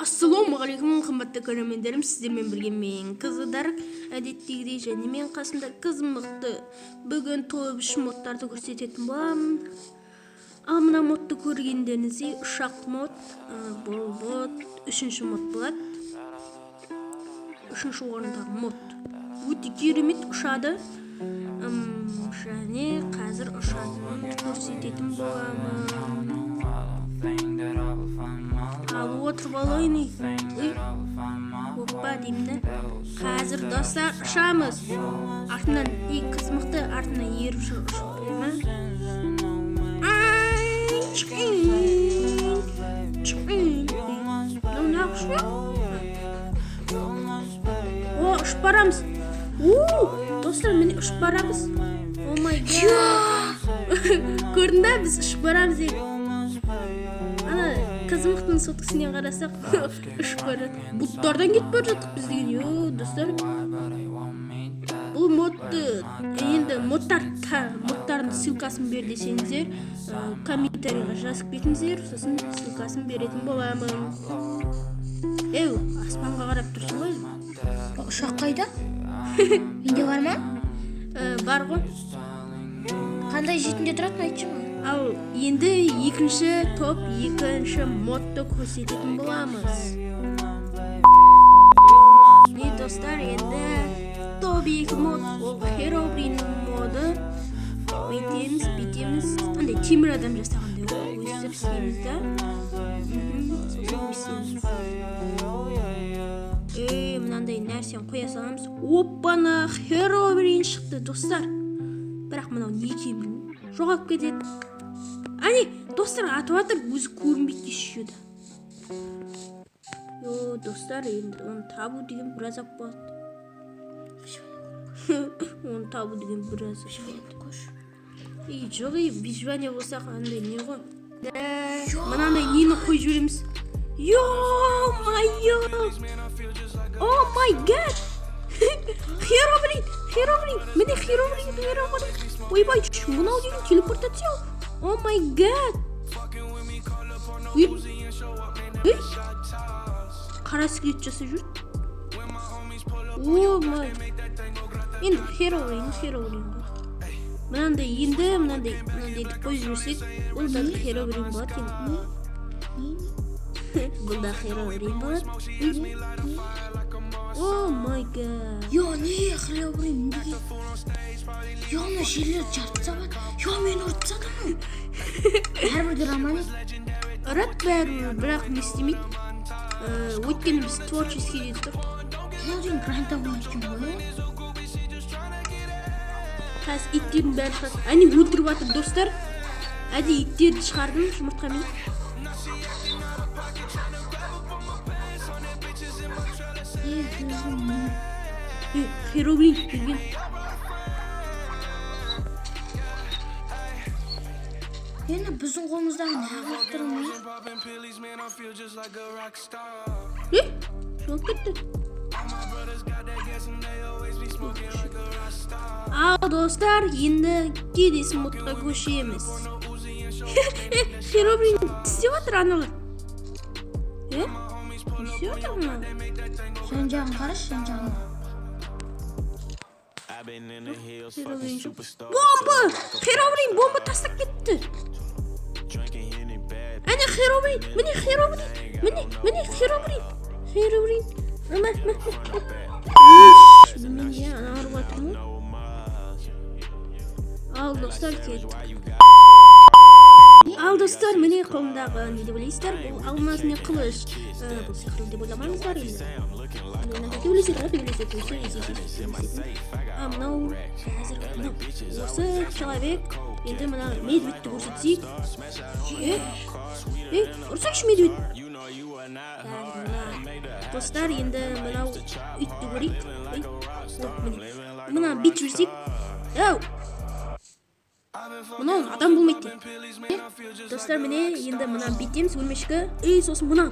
Ассалаумағалейкум, қымбатты көрермендерім! Сіздермен бірге мен, Қызыдар, әдеттегідей, және мен қасымда Қыз Мықты. Бүгін топ 3 модтарды көрсететін боламын. Ал мына модты көргендеріңіздей, ұшақ мод. Бұл мод үшінші мод болады, үшінші орындағы мод. Өте керемет ұшады. Және қазір ұшатынын көрсететін боламын. Ал отырып алайын. Ей, оппа деймін да, қазір, достар, ұшамыз. Артынан и Қыз Мықты артынан еріп ұшып келе ма? Ай, чқин, чқин. Мынау неғып ұшпай? О, ұшып барамыз! У, достар, міне, ұшып барамыз! Oh my God, көрдің ба? Біз ұшып барамыз енді. Ана Қыз Мықтының соткасынан қарасақ, ұшып бара жатыр, бұлттардан кетіп бара жаттық біз деген. Йо, достар, бұл модты енді модтардың ссылкасын бер десеңіздер, комментарийға жазып кетіңіздер, сосын ссылкасын беретін боламын. Еу, аспанға қарап тұрсың ғой. Ұшақ қайда? Менде бар ма? Бар ғой. Қандай жетінде тұратын, айтшы маған. Ал енді екінші топ, екінші модты көрсететін боламыз. Не, достар, енді топ 2 мод, ол Херобриннің моды. Бүйтеміз, бүйтеміз, андай темір адам жасағандай ғой, өстіп істейміз да. Сосын өйстеміз. Ей, мынандай нәрсені қоя саламыз. Оппана, Херобрин шықты, достар! Бірақ мынау не екенін білмеймін, жоғалып кетеді. Әне, достар, атып жатыр, өзі көрінбейді еще да. Йо, достар, енді оны табу деген бір азап болады, оны табу деген бір азап болады. И жоқ, и выживание болсақ, андай не ғой да, мынандай нені қойып жібереміз. Ё-моё! Oh my God! Херобрин! Херобрин! Міне, Херобрин, Херобрин! Ойбай, мынау деген телепортация. Oh my God! Ой, ей! Қара скелет жасап жүр. Oh my. Енді Херобрин, Херобрин ғой. Мынандай енді, мынандай, мынандайды қойып жіберсек, ол да Херобрин болады енді. Бұл да Херобрин болады. Oh my God. Йо, не Херобрин деген? Йо, мына жерлерді жарып тастап. Йо, мені ұрып тастады ма? Бәрібір де роман. Ұрады бәрібір, бірақ не істемейді. Өйткені біз творческий де тұр. Мынау деген граната болады екен ғой. Қазір иттердің бәрі шығады. Әне, өлтіріп жатыр, достар. Әдейі иттерді шығардым жұмыртқамен. Е, Херобрин не? Е, Херобрин келген. Енді біздің қолымыздағы неғып лақтыра? Е, жоғалып кетті. Ал, достар, енді келесі модқа көшеміз. Херобрин тістеп жатыр аналар. Е, не істеп жатыр мыналар? Жан жағын қарашы, жан жағын. Херобрин жоқ. Бомба! Херобрин бомба тастап кетті. Әне, Херобрин, міне, Херобрин, міне, міне, Херобрин, Херобрин. Мә, мә, мә. Міне, ана ұрып жатыр ғой. Ал, достар, кеттік. Ал, достар, міне, қолымдағы не деп ойлайсыздар? Бұл алмазный қылыш. Бұл сиқырлы деп ойламаңыздар енді. Мына төбелеседі ғой, төбелеседі, төбелеседі. А мынау қазір мынау осы человек. Енді мына медведьті көрсетсек. Е, е, ұрсайшы, медведь! Қазір мына, достар, енді мынау итті көрейік. Ей, о, міне, мына бүйтіп жіберсек. Әу, мынау адам болмайды дейді. Достар, міне, енді мына бүйтеміз, өрмешкі. Ей, сосын мына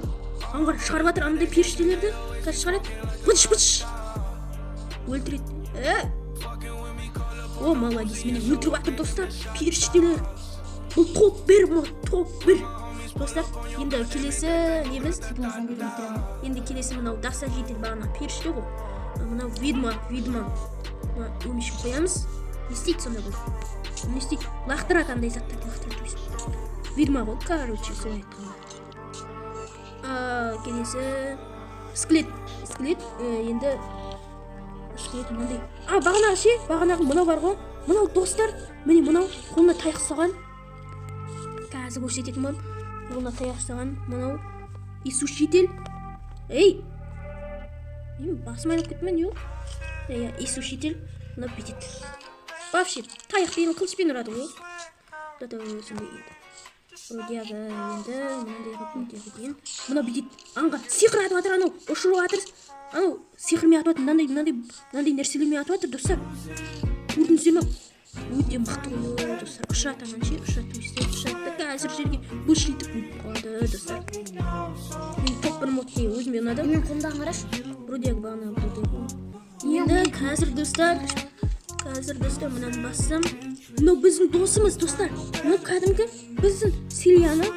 аңғар шығарып жатыр андай періштелерді, қазір шығарады, быш быш өлтіреді. Э, о, молодец! Міне, өлтіріп жатыр, достар, періштелер. Бұл топ 1 мод, топ 1. Достар, енді келесі неміз? Мына зомбиді өлтіремін. Енді келесі мынау даса житель, бағана періште ғой. Мынау ведьма, ведьма. Мына өңешін қоямыз. Не істейді сонда бұл? Не істейді? Лақтырады, андай заттарды лақтырады өйстіп. Ведьма ғой, короче, солай айтқанда. Келесі скелет, скелет. Енді скелет мынандай. А, бағанағы ше, бағанағы мынау бар ғой, мынау, достар, міне, мынау қолына таяқ ұстаған. Қазір көрсететін боламын. Қолына таяқ ұстаған мынау иссушитель. Ей, мен басым айналып кетті ме, не болды? Иә, иссушитель. Мынау бүйтеді вообще, таяқпен, қылышпен ұрады ғой да. Сондай енді вроде бы. Енді мынандай қылып өте кетейін. Мынау бүйтеді, аңға сиқыр атып жатыр, анау ұшырып жатыр, анау сиқырмен атып жатыр, мынандай, мынандай, мынандай нәрселермен атып жатыр. Достар, көрдіңіздер ме? Өте мықты ғой, достар. Ұшырады ананы ше, ұшырады өйстіп, ұшырады да, қазір жерге быш етіп өліп қалады. Достар, мен топ бір мод деген өзіме ұнады. Менің қолымдағын қарашы. Вроде бағана вроде. Енді қазір, достар, қазір, достар, мынаны бассам, мынау біздің досымыз, достар. Мынау кәдімгі біздің Селияны,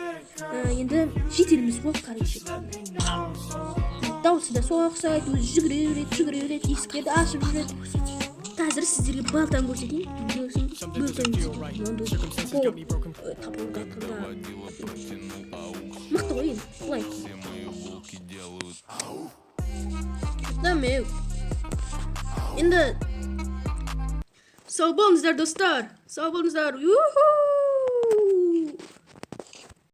енді жителіміз ғой, короче. Дауысы да соған ұқсайды. Өзі жүгіре береді, жүгіре береді, есіктерді ашып жүреді. Қазір сіздерге балтаны көрсетейін. Сосын балтаны көрсетейін. Мынандай топор, топорды айтқанда мықты ғой енді былай айтқанда. Енді сау болыңыздар, достар, сау болыңыздар. Юху!